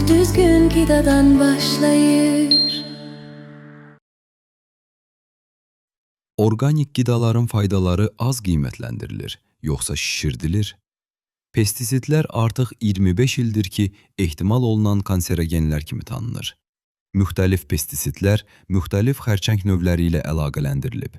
Düzgün qidadan başlayır. Orqanik qidaların faydaları az qiymətləndirilir, yoxsa şişirdilir? Pestisitlər artıq 25 ildir ki, ehtimal olunan kanserogenlər kimi tanınır. Müxtəlif pestisitlər müxtəlif xərçəng növləri ilə əlaqələndirilib.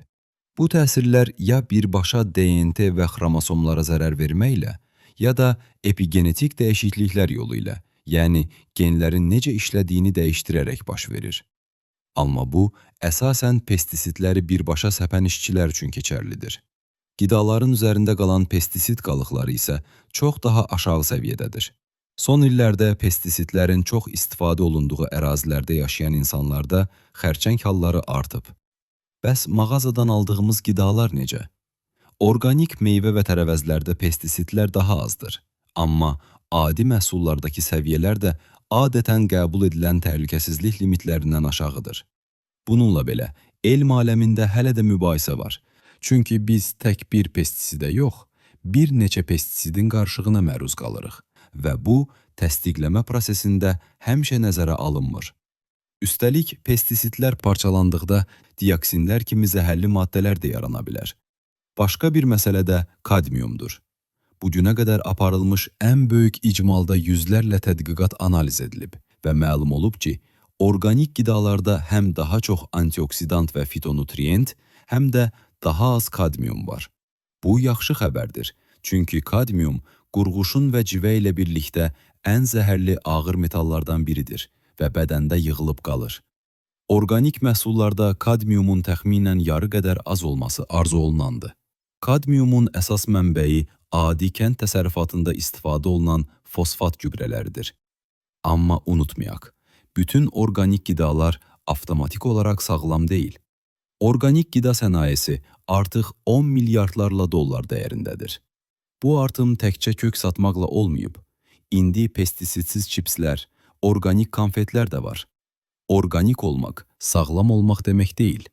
Bu təsirlər ya birbaşa DNT və xromosomlara zərər verməklə, ya da epigenetik dəyişikliklər yolu ilə, yəni genlərin necə işlədiyini dəyişdirərək baş verir. Amma bu, əsasən pestisitləri birbaşa səpən işçilər üçün keçərlidir. Qidaların üzərində qalan pestisit qalıqları isə çox daha aşağı səviyyədədir. Son illərdə pestisitlərin çox istifadə olunduğu ərazilərdə yaşayan insanlarda xərçəng halları artıb. Bəs mağazadan aldığımız qidalar necə? Orqanik meyvə və tərəvəzlərdə pestisitlər daha azdır. Amma adi məhsullardakı səviyyələr də adətən qəbul edilən təhlükəsizlik limitlərindən aşağıdır. Bununla belə, elm aləmində hələ də mübahisə var. Çünki biz tək bir pestisidə yox, bir neçə pestisidin qarışığına məruz qalırıq və bu təsdiqləmə prosesində həmişə nəzərə alınmır. Üstəlik, pestisitlər parçalandıqda dioksinlər kimi zəhərli maddələr də yarana bilər. Başqa bir məsələ də kadmiumdur. Bu günə qədər aparılmış ən böyük icmalda yüzlərlə tədqiqat analiz edilib və məlum olub ki, orqanik qidalarda həm daha çox antioksidant və fitonutrient, həm də daha az kadmium var. Bu yaxşı xəbərdir. Çünki kadmium qurğuşun və civə ilə birlikdə ən zəhərli ağır metallardan biridir və bədəndə yığılıb qalır. Orqanik məhsullarda kadmiumun təxminən yarı qədər az olması arzu olunandır. Kadmiumun əsas mənbəyi adi kənd təsərrüfatında istifadə olunan fosfat gübrələridir. Amma unutmayaq, bütün orqanik qidalar avtomatik olaraq sağlam deyil. Orqanik qida sənayesi artıq 10 milyardlarla dollar dəyərindədir. Bu artım təkcə kök satmaqla olmayıb. İndi pestisitsiz çipslər, orqanik konfetlər də var. Orqanik olmaq, sağlam olmaq demək deyil.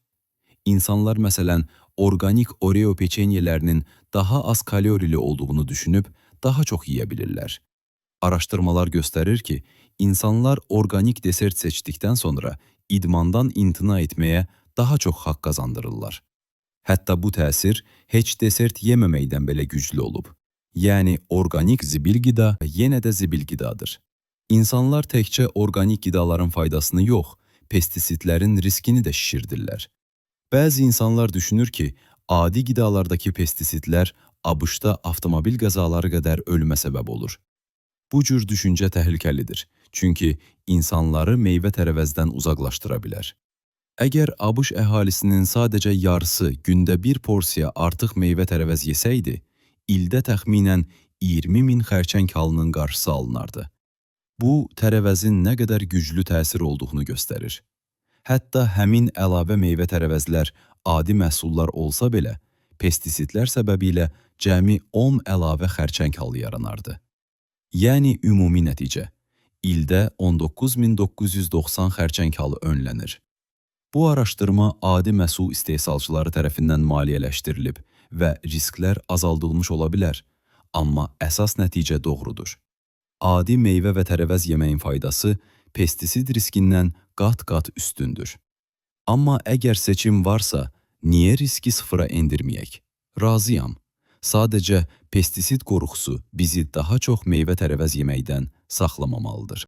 İnsanlar məsələn, orqanik Oreo peçenyelərinin daha az kalorili olduğunu düşünüb daha çox yeyə bilirlər. Araşdırmalar göstərir ki, insanlar orqanik desert seçdikdən sonra idmandan imtina etməyə daha çox haqq qazandırırlar. Hətta bu təsir heç desert yeməməkdən belə güclü olub. Yəni orqanik zibil qida yenə də zibil qidadır. İnsanlar təkcə orqanik qidaların faydasını yox, pestisitlərin riskini də şişirdirlər. Bəzi insanlar düşünür ki, adi qidalardakı pestisitlər ABŞ-da avtomobil qəzaları qədər ölümə səbəb olur. Bu cür düşüncə təhlükəlidir. Çünki insanları meyvə-tərəvəzdən uzaqlaşdıra bilər. Əgər ABŞ əhalisinin sadəcə yarısı gündə bir porsiya artıq meyvə-tərəvəz yesəydi, ildə təxminən 20 min xərçəng halının qarşısı alınardı. Bu, tərəvəzin nə qədər güclü təsir olduğunu göstərir. Hətta həmin əlavə meyvə-tərəvəzlər adi məhsullar olsa belə, pestisitlər səbəbilə cəmi 10 əlavə xərçəng halı yaranardı. Yəni ümumi nəticə, ildə 19.990 xərçəng halı önlənir. Bu araşdırma adi məhsul istehsalçıları tərəfindən maliyyələşdirilib və risklər azaldılmış ola bilər, amma əsas nəticə doğrudur. Adi meyvə və tərəvəz yeməyin faydası pestisid riskindən qat-qat üstündür. Amma əgər seçim varsa, niyə riski sıfıra endirməyək? Razıyam. Sadəcə pestisid qorxusu bizi daha çox meyvə-tərəvəz yeməkdən saxlamamalıdır.